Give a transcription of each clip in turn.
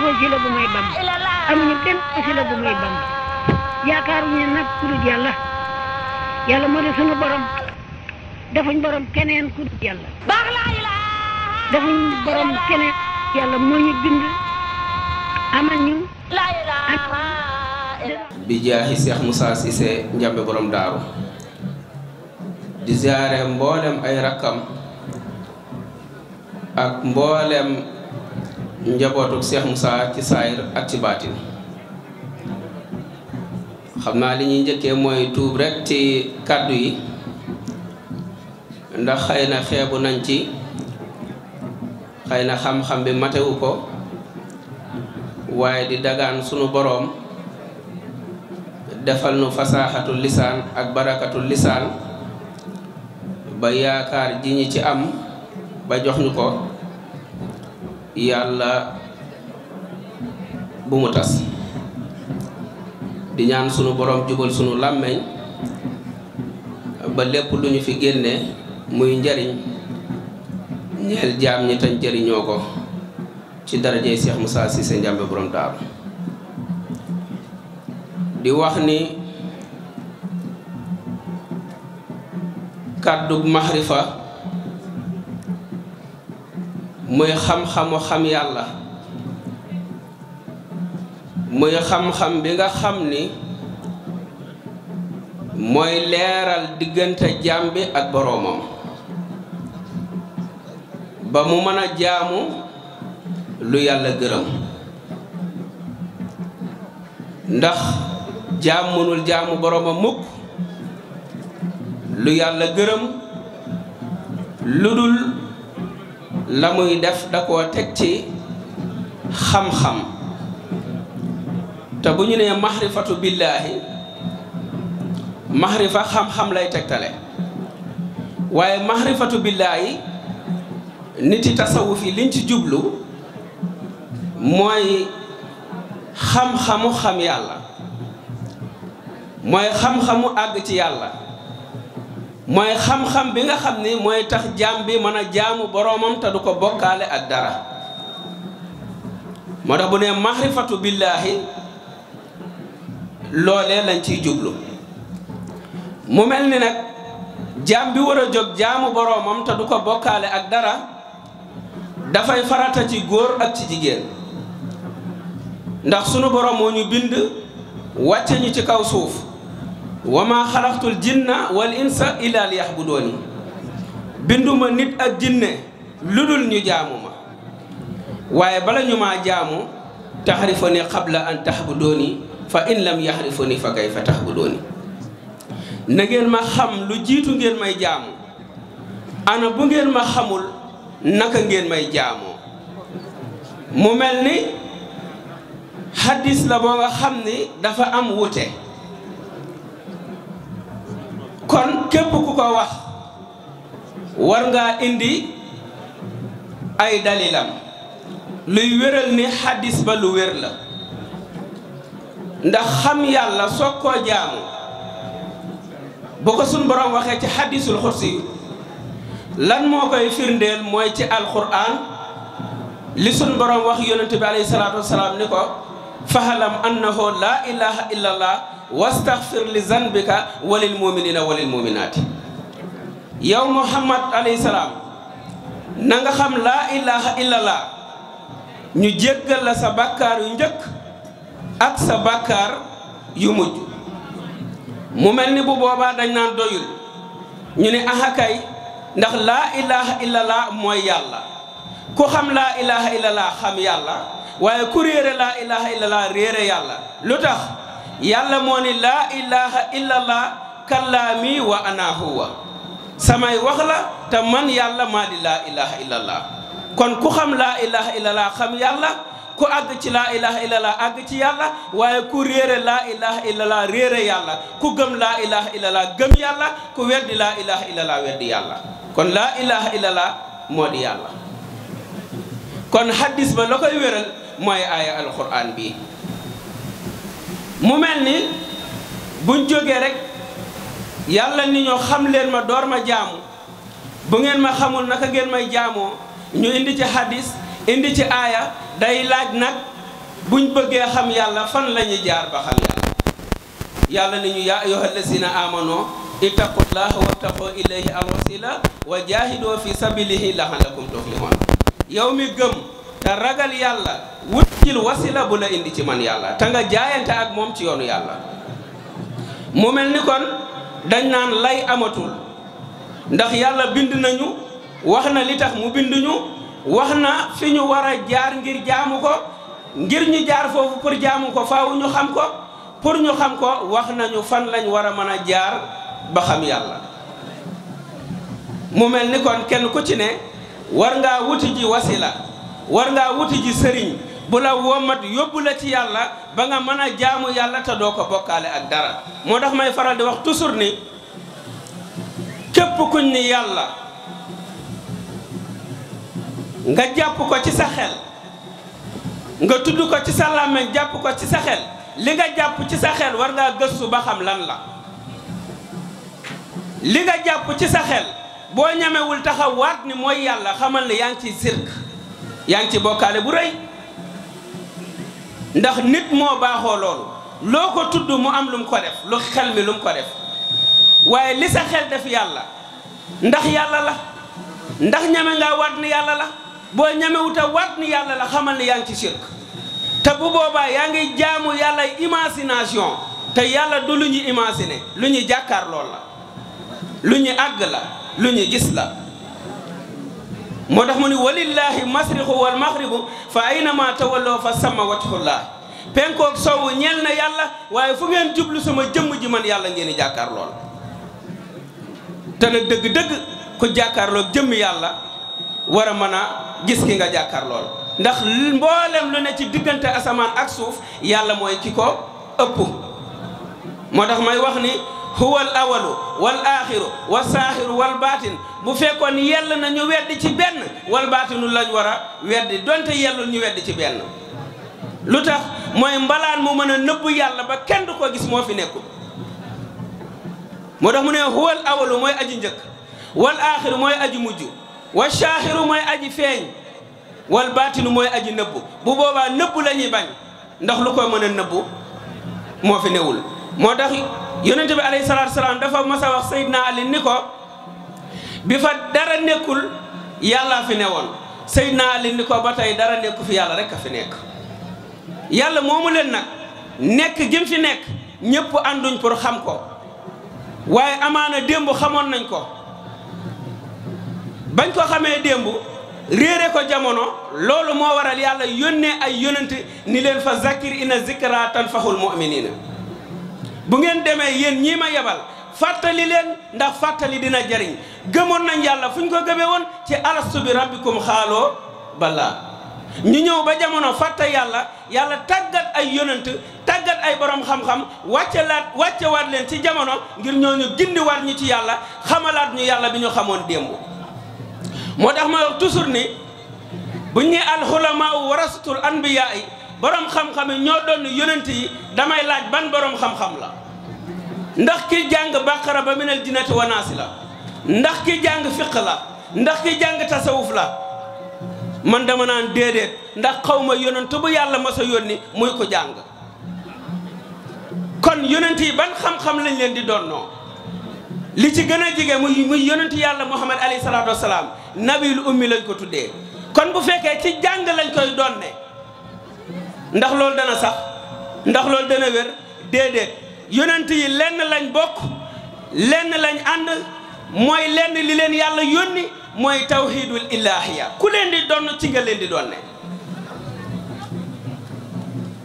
wasila bu may Bamba amuñu benn wasila bu may Bamba yaakaaruñu nag ku dul yàlla yàlla moo di sunu borom defuñ borom keneen ku dul yàlla defuñ borom keneen yàlla moo ñu bind amal ñu bi jaahi Cheikh Moussa Cissé Ndiamé borom daaru di ziare mboolem ay rakkam ak mboolem njabootuk Cheikh Moussa ci saayir ak ci baatin xam naa li ñuy njëkkee mooy tuub rek ci kàddu yi ndax xëy na xeebu nañ ci xëy na xam-xam bi matewu ko waaye di dagaan sunu boroom defal nu fasaaxatul lisaan ak barakatul lisaan ba yaakaar ji ñi ci am ba jox ñu ko yàlla bu mu tas di ñaan sunu boroom jubal sunu làmmeñ ba lépp lu ñu fi génne muy njariñ ñeel jaam ñi tañ jëriñoo ko ci darajey Cheikh Moussa Cissé Ndiamé borom daaru di wax ni kàddug maxrifa muy xam-xamu xam yàlla muy xam-xam bi nga xam ni mooy leeral diggante jaam bi ak boroomam ba mu mën a jaamu lu yàlla gërëm ndax jaam mënul jaamu boroomam mukk lu yàlla gërëm lu dul la muy def da koo teg ci xam-xam te bu ñu nee maxrifatu billaahi maxrifa xam-xam lay tegtale waaye maxrifatu billaahi nit yi tasawuf yi liñ ci jublu mooy xam-xamu xam yàlla mooy xam-xamu àgg ci yàlla mooy xam-xam bi nga xam ni mooy tax jaam bi mën a jaamu boroomam te du ko bokkaale ak dara moo tax bu ne maxrifatu billaahi loolee lañ ciy jublu mu mel ni nag jaam bi war a jóg jaamu boroomam te du ko bokkaale ak dara dafay farata ci góor ak ci jigéen ndax sunu boroom moo ñu bind wàcce ñu ci kaw suuf wa ma xalaqtul jinna wal insa illa liyahbudooni binduma nit ak jinne lu dul ñu jaamu ma waaye bala ñu maa jaamu taxrifani qabla an tahbudooni fa in lam yaxrifani fa kayfa tahbudooni na ngeen ma xam lu jiitu ngeen may jaamu ana bu ngeen ma xamul naka ngeen may jaamoo mu mel ni hadis la boo nga xam ni dafa am wute kon képp ku ko wax war ngaa indi ay dalilam luy wéral ni hadis ba lu wér la ndax xam yàlla soog koo jaamu bu ko suñ borom waxee ci hadisul xursi lan moo koy firndeel mooy ci alquran li suñ borom wax yonente bi alayhi salaatu wasalaam ni ko fahalam annahu la ilaha illa allah wastaghfir li zanbika walil muminina walil muminaati yow muhammad alayhi salaam na nga xam laa ilaha illallah ñu jéggal la sa bàkkaar yu njëkk ak sa bàkkaar yu mujj mu mel ni bu boobaa dañ naan doyul ñu ne ahakay ndax laa ilaha illallah mooy yàlla ku xam laa ilaha illallah xam yàlla waaye ku réere laa ilaha illallah réere yàlla lu tax yàlla moo ni laa ilaha illallah kallaami wa ana huwa samay wax la te man yàlla maa di laa ilaha illallah kon ku xam laa ilaha illallah xam yàlla ku àgg ci laa ilaha illallah àgg ci yàlla waaye ku réere laa ilaha illallah réere yàlla ku gëm laa ilaha illallah gëm yàlla ku weddi laa ilaha illallah weddi yàlla kon laa ilaha illallah moo di yàlla kon hadis ba la koy wéral mooy aaya alquran bi mu mel ni buñ jógee rek yàlla ni ñoo xam leen ma door ma jaamu bu ngeen ma xamul naka ngeen may jaamoo ñu indi ci hadis indi ci aaya day laaj nag buñ bëggee xam yàlla fan la ñuy jaar ba xam yàlla ni ñu yaa ayyuhal lazina amanu ittaqullaha wabtaqu ilayhi alwasila wa jahidoo fi sabilihi la'allakum tuflihun yow mi gëm te ragal yàlla wutil wasila bu la indi ci man yàlla te nga jaayante ak moom ci yoonu yàlla mu mel ni kon dañ naan lay amatul ndax yàlla bind nañu wax na li tax mu bind ñu wax na fi ñu war a jaar ngir jaamu ko ngir ñu jaar foofu pour jaamu ko faaw ñu xam ko pour ñu xam ko wax nañu fan lañ war a mën a jaar ba xam yàlla mu mel ni kon kenn ku ci ne war ngaa wuti ji wasila war ngaa wuti ji sëriñ bu la womat yóbbu la ci yàlla ba nga mën a jaamu yàlla te doo ko bokkaale ak dara moo tax may faral di wax toujours ni képp kuñ ni yàlla nga jàpp ko ci sa xel nga tudd ko ci sa làmmiñ jàpp ko ci sa xel li nga jàpp ci sa xel war ngaa gëstu ba xam lan la li nga jàpp ci sa xel boo ñamewul taxaw waat ni mooy yàlla xamal ne yaa ngi ci sirk yaa ngi ci bokkaale bu rëy ndax nit moo baaxoo loolu loo ko tudd mu am lu mu ko def lu xel mi lu mu ko def waaye li sa xel def yàlla ndax yàlla la ndax ñame ngaa waat ni yàlla la boo ñamewuta waat ni yàlla la xamal ne yaa ngi ci sirk te bu boobaa yaa ngi jaamu yàlla imagination te yàlla du lu ñu imaginer lu ñu jàkkaar lool la lu ñu àgg la lu ñu gis la moo tax mu ni walillahi masriqu wal maghribu fa aynama tawallo fa sama wajhullah penkook sowwu ñeel na yàlla waaye fu ngeen jublu sama jëmm ji man yàlla ngeen di jàkkaar lool te nag dëgg-dëgg ku jàkkaarloog jëmm yàlla war a mën a gis ki nga jàkkaar lool ndax mboolem lu ne ci diggante asamaan ak suuf yàlla mooy ki ko ëpp moo tax may wax ni huwa al awalu wal axiru wal saaxiru wal baatin bu fekkoon yell na ñu weddi ci benn wal baatinu lañ war a weddi donte yellul ñu weddi ci benn lu tax mooy mbalaan mu mën a nëbbu yàlla ba kenn du ko gis moo fi nekkul moo tax mu ne huwa al awalu mooy aji njëkk wal axiru mooy aji mujj wal saaxiru mooy aji feeñ wal baatinu mooy aji nëbbu bu boobaa nëbbu la ñuy bañ ndax lu ko mën a nëbbu moo fi newul moo tax yonente bi alayhi salaatu salaam dafa mas a wax Seydina Ali ni ko bi fa dara nekkul yàlla fi newoon Seydina Ali ni ko ba tey dara nekku fi yàlla rek a fi nekk yàlla moomu leen nag nekk gim fi nekk ñëpp ànduñ pour xam ko waaye amaana démb xamoon nañ ko bañ ko xamee démb réere ko jamono loolu moo waral yàlla yónnee ay yonente ni leen fa zakir ina zikra tanfahul mu'minina bu ngeen demee yéen ñii ma yebal fàttali leen ndax fàttali dina jariñ gëmoon nañ yàlla fu ñu ko gëmee woon ci alastu bi rabbikum xaaloo balaa ñu ñëw ba jamono fàtte yàlla tàggat ay yonent tàggat ay borom xam-xam wàccewaat leen ci jamono ngir ñooñu gindiwaat ñu ci yàlla xamalaat ñu yàlla bi ñu xamoon démb moo tax ma wax toujours ni buñ ne alxulamaa warasatul anbiyaa yi borom xam-xam yi ñoo doon yonent yi damay laaj ban borom xam-xam la ndax ki jàng baqara ba minal jinnati wa naasi la ndax ki jàng fiq la ndax ki jàng tasawuf la man dama naan déedéet ndax xaw ma yonent bu yàlla mos a yónni muy ko jàng kon yonent yi ban xam-xam lañ leen di doonnoo li ci gën a jege muy yonent yàlla muhammad alayhi salaatu wasalaam nabiul ummi lañ ko tuddee kon bu fekkee ci jàng lañ koy donne ndax loolu dana sax ndax loolu dana wér déedéet yonent yi lenn lañ bokk lenn lañ ànd mooy lenn li leen yàlla yónni mooy tawhidul ilahiya ku leen di donn ci nga leen di donne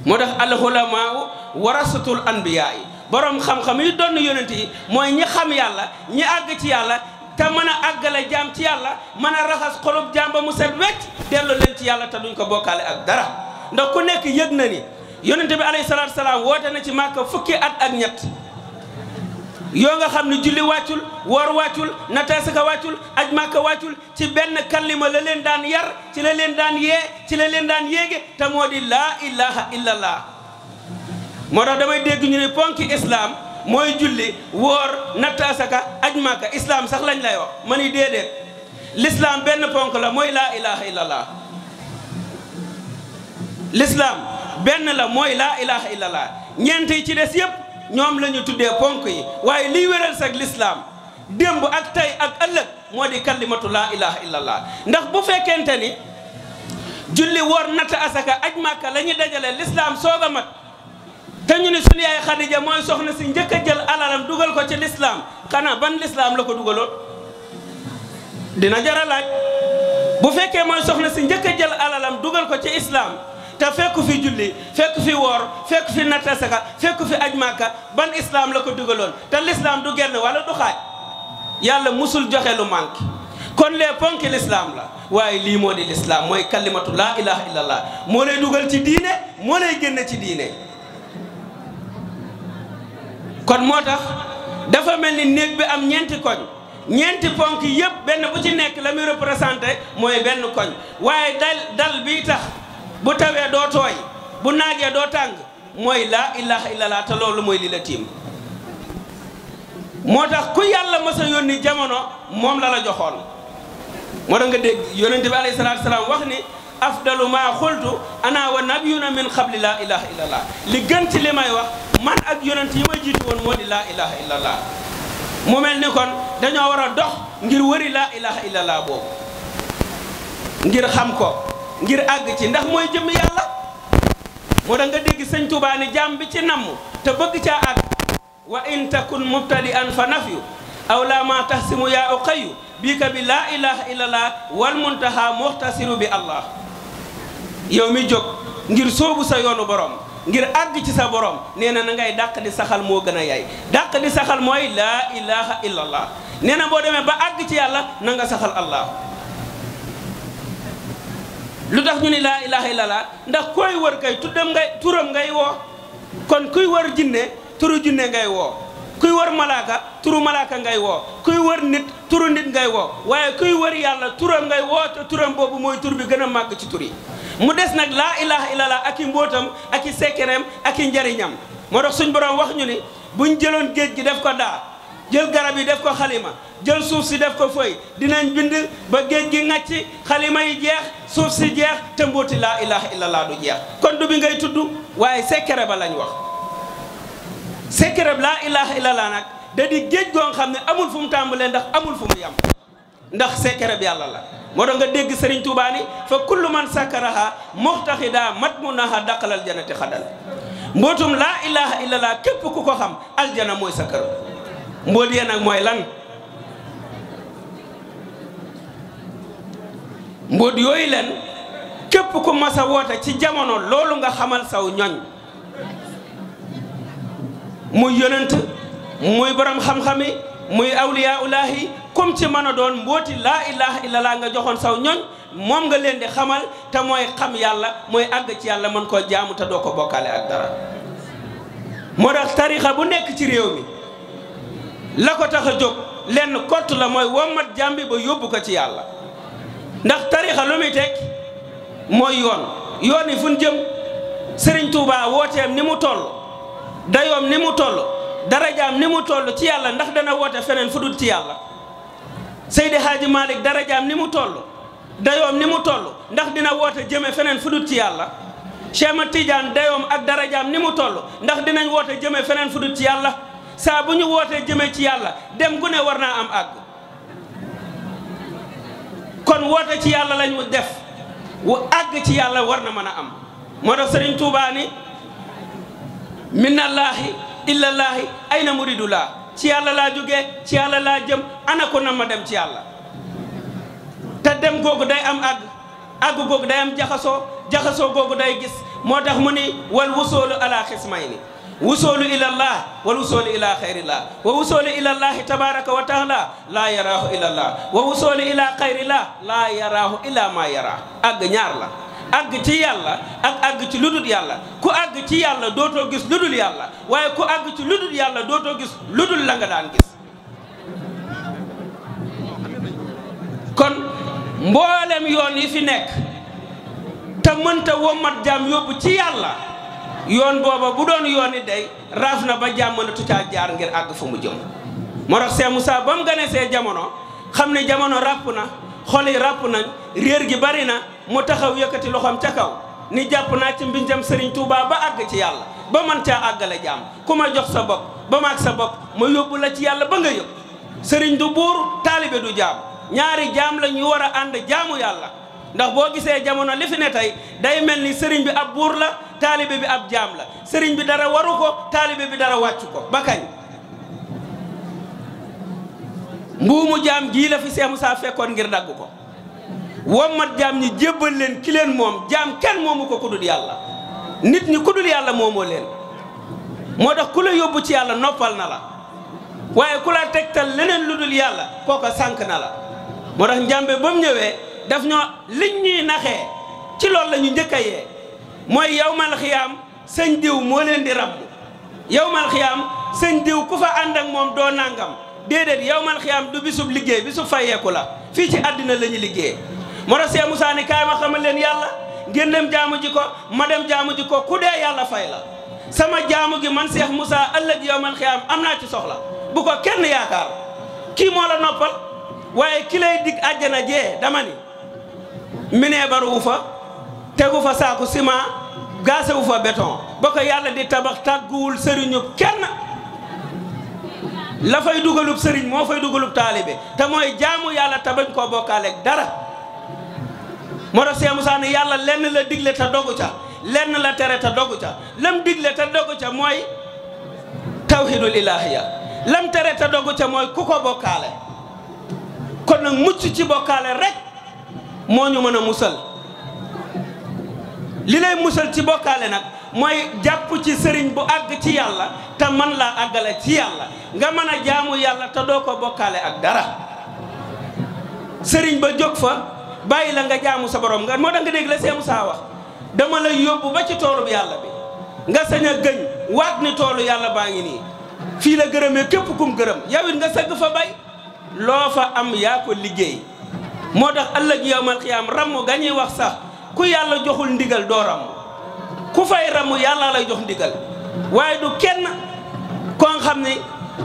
moo tax alxulamaa warasatul anbiyaa yi borom xam-xam yi donn yonent yi mooy ñi xam yàlla ñi àgg ci yàlla te mën a àggale jaam ci yàlla mën a raxas xolub jaam ba mu set wecc dellu leen ci yàlla te duñ ko bokkaale ak dara ndax ku nekk yëg na ni yonente bi alayhi salaatu salaam woote na ci màkka fukki at ak ñett yoo nga xam ne julli wàccul woor wàccul nataasaka wàccul aj màkka wàccul ci benn kallima la leen daan yar ci la leen daan yee ci la leen daan yéege te moo di laa ilaha illallah moo tax damay dégg ñu ne ponki islam mooy julli woor nataasaka aj màkka islam sax lañ lay wax ma ni déedéet l'islam benn ponk la mooy laa ilaha illallah l'islam benn la mooy laa ilaha illallah ñeent yi ci des yëpp ñoom la ñu tuddee ponk yi waaye liy wéral sag lislaam démb ak tey ak ëllëg moo di kalimatu laa ilaha illallah ndax bu fekkente ni julli woor natt asaka aj màkka la ñuy dajale lislaam soog a mat te ñu ne suñu yaay Xadija mooy soxna si njëkk a jël alalam dugal ko ci lislaam xanaa ban lislaam la ko dugaloon dina jara laaj bu fekkee mooy soxna si njëkk a jël alalam dugal ko ci islaam te fekk fi julli fekk fi woor fekk fi natt asaka fekk fi aj màkka ban islaam la ko dugaloon te lislaam du genn wala du xaaj yàlla musul joxe lu manqué kon les ponki lislaam la waaye lii moo di lislaam mooy kalimatu laa ilaha illallah moo lay dugal ci diine moo lay génn ci diine kon moo tax dafa mel ni néeg bi am ñeenti koñ ñeenti ponk yëpp benn bu ci nekk la muy représenté mooy benn koñ waaye dal bii tax bu tawee doo tooy bu naajee doo tàng mooy laa ilaha illallah te loolu mooy li la tiim moo tax ku yàlla mas a yónni jamono moom la la joxoon moo tax nga dégg yonente bi alayhi salaatu salaam wax ni afdalu ma xultu ana wa nabiyuna min qabli laa ilaha illallah li gën ci li may wax man ak yonent yi ma jiitu woon moo di laa ilaha illallah mu mel ni kon dañoo war a dox ngir wëri laa ilaha illallah boobu ngir xam ko ngir àgg ci ndax mooy jëm yàlla moo tax nga dégg sëñ Tuubaa ni jàmm bi ci namm te bëgg caa àgg wa in takun mubtadi'an fa nafyu aw la ma tahsimu yaa uqayu bika bi laa ilaha illallah wal muntaha muxtasiru bi allah yow mi jóg ngir soobu sa yoonu borom ngir àgg ci sa borom nee na na ngay dàq di saxal moo gën a yay dàq di saxal mooy laa ilaha illallah nee na boo demee ba àgg ci yàlla na nga saxal allah lu tax ñu ni laa ilaha illallah ndax koy wër kay turam ngay woo kon kuy wër jinne turu jinne ngay woo kuy wër malaaka turu malaaka ngay woo kuy wër nit turu nit ngay woo waaye kuy wër yàlla turam ngay woo te turam boobu mooy tur bi gën a màgg ci tur yi mu des nag laa ilaha illallah ak i mbóotam ak i sekkereem ak i njariñam moo tax suñ borom wax ñu ni buñ jëloon géej gi def ko daa jël garab yi def ko xalima jël suuf si def ko fëy dinañ bind ba géej gi ŋàcc xalima yi jeex suuf si jeex te mbóoti laa ilaha illallah du jeex kon du bi ngay tudd waaye sekkere ba lañ wax sekkere laa ilaha illallah nag da di géej goo xam ne amul fu mu tàmbalee ndax amul fu mu yam ndax sekkere bi yàlla la moo tax nga dégg Sëriñ Tuubaa ni fa kullu man sakkaraha muxtaxida matmunaha daqalal janati xadal mbootum laa ilaha illallah képp ku ko xam aljana mooy sa kër mboot yee nag mooy lan mboot yooyu leen képp ku mas a woote ci jamono loolu nga xamal saw ñoñ muy yonent muy borom xam-xami muy awliyaullahi comme ci mën a doon mbooti laa ilaha illallah nga joxoon saw ñoñ moom nga leen di xamal te mooy xam yàlla mooy àgg ci yàlla mën koo jaamu te doo ko bokkaale ak dara moo tax tarixa bu nekk ci réew mi la ko tax a jóg lenn kott la mooy wommat jàmbi ba yóbbu ko ci yàlla ndax tarixa lu muy teg mooy yoon yi fu ñu jëm Sëriñ Tuubaa wooteem ni mu toll dayoom ni mu toll darajaam ni mu toll ci yàlla ndax dana woote feneen fu dul ci yàlla Seydi Hadji Malick darajaam ni mu toll dayoom ni mu toll ndax dina woote jëme feneen fu dul ci yàlla Cheikh Ahmad Tidiane dayoom ak darajaam ni mu toll ndax dinañ woote jëme feneen fu dul ci yàlla saa bu ñu wootee jëme ci yàlla dem gu ne war naa am àgg kon woote ci yàlla lañu def wu àgg ci yàlla war na mën a am moo tax Sëriñ Tuubaa ni minallaahi illallaahi ayna muridullah ci yàlla laa jógee ci yàlla laa jëm ana ko na ma dem ci yàlla te dem googu day am àgg googu day am jaxasoo googu day gis moo tax mu ni wal wusoolu ala xismayni wusoolu ilallah wal wusoolu ila xayrillah wa wusoolu ilallahi tabaraka wa taala laa yaraahu ilallah wa wusoolu ila xayrillah laa yaraahu ila ma yaraa àgg ñaar la àgg ci yàlla ak àgg ci ludul yàlla ku àgg ci yàlla dootoo gis ludul yàlla waaye ku àgg ci ludul yàlla dootoo gis ludul la nga daan gis kon mboolem yoon yi fi nekk te mënta wommat jaam yóbbu ci yàlla yoon booba bu doon yoon it day raaf na ba jaam mën a tucaa jaar ngir àgg fa mu jëm moo tax Cheikh Moussa ba mu gane see jamono xam ne jamono ràpp na xol yi ràpp nañ réer gi bari na mu taxaw yëkkati loxoom ca kaw ni jàpp naa ci mbinjam Serigne Touba ba àgg ci yàlla ba man caa àggale jaam ku ma jox sa bopp ba maag sa bopp ma yóbbu la ci yàlla ba nga yëpp Serigne du buur taalibe du jaam ñaari jaam la ñu war a ànd jaamu yàlla ndax boo gisee jamono li fi ne tey day mel ni Serigne bi ab buur la taalibe bi ab jaam la Serigne bi dara waru ko taalibe bi dara wàccu ko ba kañ mbuumu jaam gii la fi Cheikh Moussa fekkoon ngir dagg ko wommat jaam ñi jébbal leen ki leen moom jaam kenn moomu ko ku dul yàlla nit ñi ku dul yàlla moomoo leen moo tax ku la yóbbu ci yàlla noppal na la waaye ku la tegtal leneen lu dul yàlla kooko sànk na la moo tax njàmbe ba mu ñëwee daf ñoo liñ ñuy naxee ci loolu la ñu njëkk a yee mooy yawmal xiyaam sëñ diw moo leen di ramm yawmal xiyaam sëñ diw ku fa ànd ak moom doo nangam déedéet yawmal xiyaam du bisub liggéey bisub fayeeku la fii ci àddina la ñu liggéey moo tax Cheikh Moussa ni kaay ma xamal leen yàlla ngeen dem jaamu ji ko ma dem jaamu ji ko ku dee yàlla fay la sama jaamu gi man Cheikh Moussa ëllëg yawmal xiyaam am naa ci soxla bu ko kenn yaakaar kii moo la noppal waaye ki lay dig àjjana jee dama ni minee baru fa tegu fa saaku ciment gasewu fa béton ba ko yàlla di tabax tàgguwul sëriñu kenn la fay dugalub sëriñ moo fay dugalub taalibe te mooy jaamu yàlla te bañ koo bokkaaleeg dara moo tax Cheikh Moussa ne yàlla lenn la digle te dogu ca lenn la tere te dogu ca lam digle te dogu ca mooy tawhidul ilahiya lam tere te dogu ca mooy ku ko bokkaale kon nag mucc ci bokkaale rek moo ñu mën a musal li lay musal ci bokkaale nag mooy jàpp ci sëriñ bu àgg ci yàlla te man laa àggale ci yàlla nga mën a jaamu yàlla te doo ko bokkaale ak dara sëriñ ba jóg fa bàyyi la nga jaamu sa borom nga moo tax nga dégg la Cheikh Moussa wax dama lay yóbbu ba ci toolub yàlla bi nga sañ a gëñ waat ni toolu yàlla baa ngi nii fii la gërëmee képp kum gërëm yow it nga sëgg fa bay loo fa am yaa ko liggéey moo tax ëllëg yawmal xiyaam ramm ga ñuy wax sax ku yàlla joxul ndigal doo ramm ku fay ramm yàlla lay jox ndigal waaye du kenn koo xam ni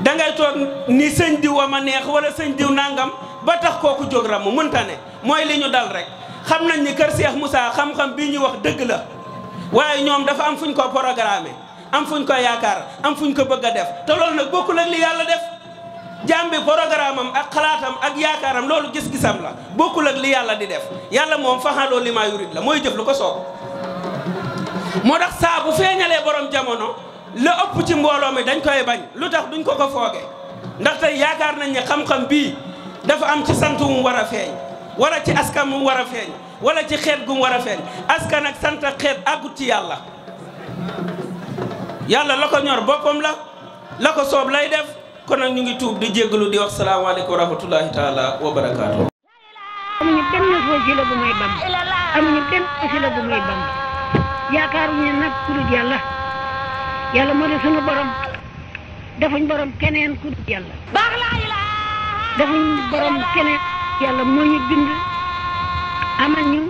dangay toog ni sëñ diw wa ma neex wala sëñ diw nangam ba tax kooku jóg ramm mënta ne mooy li ñu dal rek xam nañ ni kër Cheikh Moussa xam-xam bii ñuy wax dëgg la waaye ñoom dafa am fuñ ko programmé am fuñ ko yaakaar am fuñ ko bëgg a def te loolu nag bokkul ak li yàlla def jaam bi programme am ak xalaatam ak yaakaaram loolu gis-gisam la bokkul ak li yàlla di def yàlla moom faxaloo li maa yurid la mooy jëf lu ko soob moo tax saa bu feeñalee borom jamono la ëpp ci mbooloo mi dañ koy bañ lu tax duñ ko ko fooge ndaxte yaakaar nañ ne xam-xam bii dafa am ci sant mu war a feeñ wala ci askan mu war a feeñ wala ci xeet gu mu war a feeñ askan ak sant ak xeet àggut ci yàlla yàlla la ko ñor boppam la ko soob lay def kon nag ñu ngi tuub di jéggalu di wax salaamaaleykum wa rahmatullahi taala wa barakaatu. amuñu benn wasila bu may Bamba amuñu benn wasila bu may Bamba yaakaaruñu nag ku dul yàlla yàlla moo di sunu borom defuñ borom keneen ku dul yàlla defuñ borom keneen yàlla moo ñu bind amal ñu